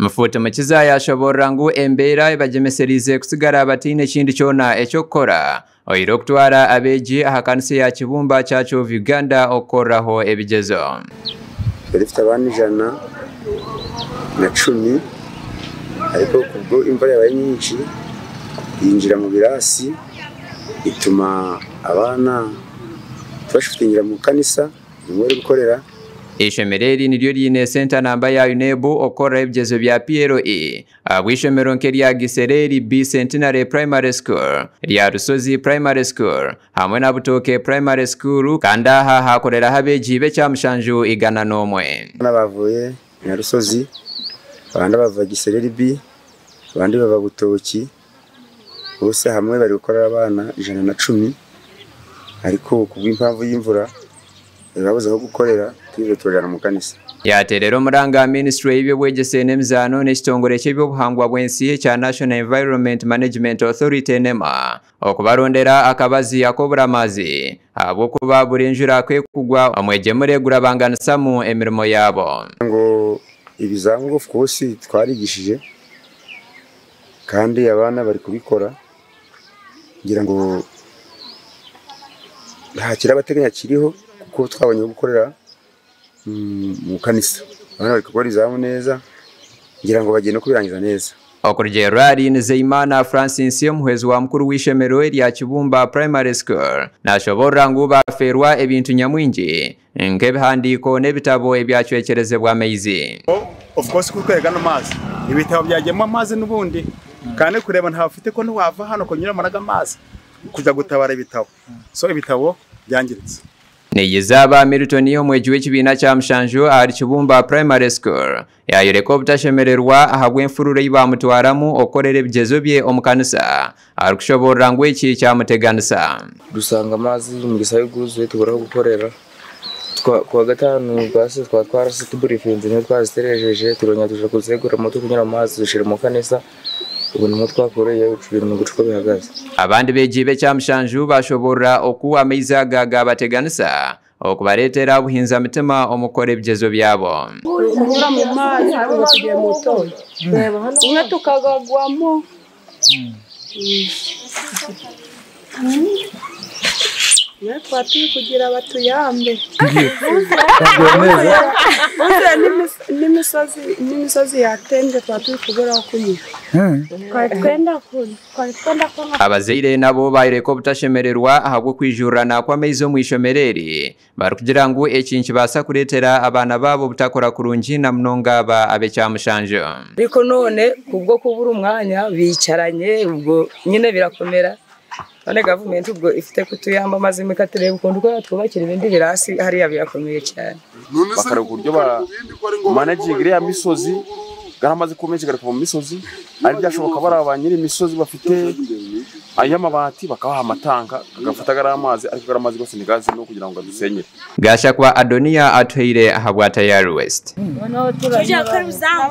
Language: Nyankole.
Mufuuti Mukiza yashoborora ngu embeera ebagyemeseriize kusigara bataine ekindi kyona eky'okukora oire okutwara abeegi aha kanisa ya Kibumba Church of Uganda okukoreraho ebigyezo. Twari dufite abaana 110, ariko kubwo imvura yabaye nyinshi yinjira mu birasi, ituma abaana tubashifitingira mu kanisa nimwo bari gukorera. Ishomero eri niryo riine senta namba ya UNEB okukorera ebigyezo bya PLE ahabw'ishomero nk'erya Gisereri B Centenary Primary School, rya Rusozi Primary School hamwe na Butooke Primary School, kandi aha hakoreraho abeegi b'ekyamushanju 101. Abaana bavuye Nyarusozi, abandi bava Gisereri B, abandi bava Butooki, bose hamwe bari gukorera abaana 110, ariko kubw'impamvu y'imvura babuze aho gukorera, twize turajana mu kanisa. Yaterera omuranga Ministry y'ebyobwegyese n'emizaano n'ekitongore ky'ebyobuhangwa bw'ensi ekya National Environment Management Authority NEMA okubarondera akabazi ak'oburamazi ahabw'okuba buri njura kwekugwa omwegyemure gurabanganisamu emirimo yaabo. Ngo ibizamini of course twarigishije kandi abaana bari kubikora, ngira ngo nta kirabateganya kiriho kuko twabonye gukorera mu kanisa. Abana bari gukora izamu neza, ngira ngo bagiye no kubirangiza neza. Okurugyerera Nizeyimana Francis, omuhwezi wa mukuru w'ishomero erya Kibumba Primary School, nashoborora ngu baferwa ebintu nyamwingi nk'ebihandiiko n'ebitabo ebyacwekyerezebwa amaizi. Of course kuri gano mazi ibitabo byagiyemo amazi n'ubundi, kandi kureba ntafite ko ntiwava hano kunyura muri aga mazi kuja gutabara ibitabo, so ibitabo byangiritse. Niyizaba Milton, omwegi w'ekibiina kya mushanju ahari Kibumba Primary School, yayoreka obutashemererwa ahabw'enfurure ei bamutwaramu okukorera ebigyezo bye omu kanisa, arikushoborora ngu eki kyamuteganisa. Dusanga amazi mu gisayo guzuye tubura aho gukorera. Kuwa gatanu basi twaba twarasize tuburifinze niyo twaziterejeje, turonya tuja kuzegura moto kunyura mu mazi dushira mu kanisa, ubu nimwo twakoreye ibintu mu guca uko bihagaze. Abandi beegi b'ekyamushanju bashoborora oku amaizi aga gabateganisa okubareetera obuhinza mitima omu kukora ebigyezo byabo. Kunyura mu mazi ubu tugiye mu toyi, umwe tukagagwamo. Natwe turi kugira batuyambe. N'imisozi yatembye twa turi kubura aho kunyura. Twari twenda kunywa. Abazaire nabo bayereka obutashemererwa ahabw'okwijurana kw'amaizi omu ishomero eri, barikugira ngu eki nikibaasa kureetera abaana baabo butakora kurungi na munonga aba ab'ekyamushanju. Ariko none kubwo kubura umwanya bicaranye, ubwo nyine birakomera. None gavumenti ubwo ifite kutuyamba amazima ikatureba ukuntu uko yatwubakira ibindi birasi hariya birakomeye cyane. Bakareba uburyo ba managing iriya misozi, garamaze kuba menshi garikuva mu misozi, ari byashoboka bari ba nyiri imisozi bafite ay'amabati bakabaha amatanka agafata gariya amazi, ariko gariya amazi rwose ntigaze no kugira ngo adusenyere. Gashakwa Adonia atuhaire ahabwa Tayari West. Tujya gukora ibizamu.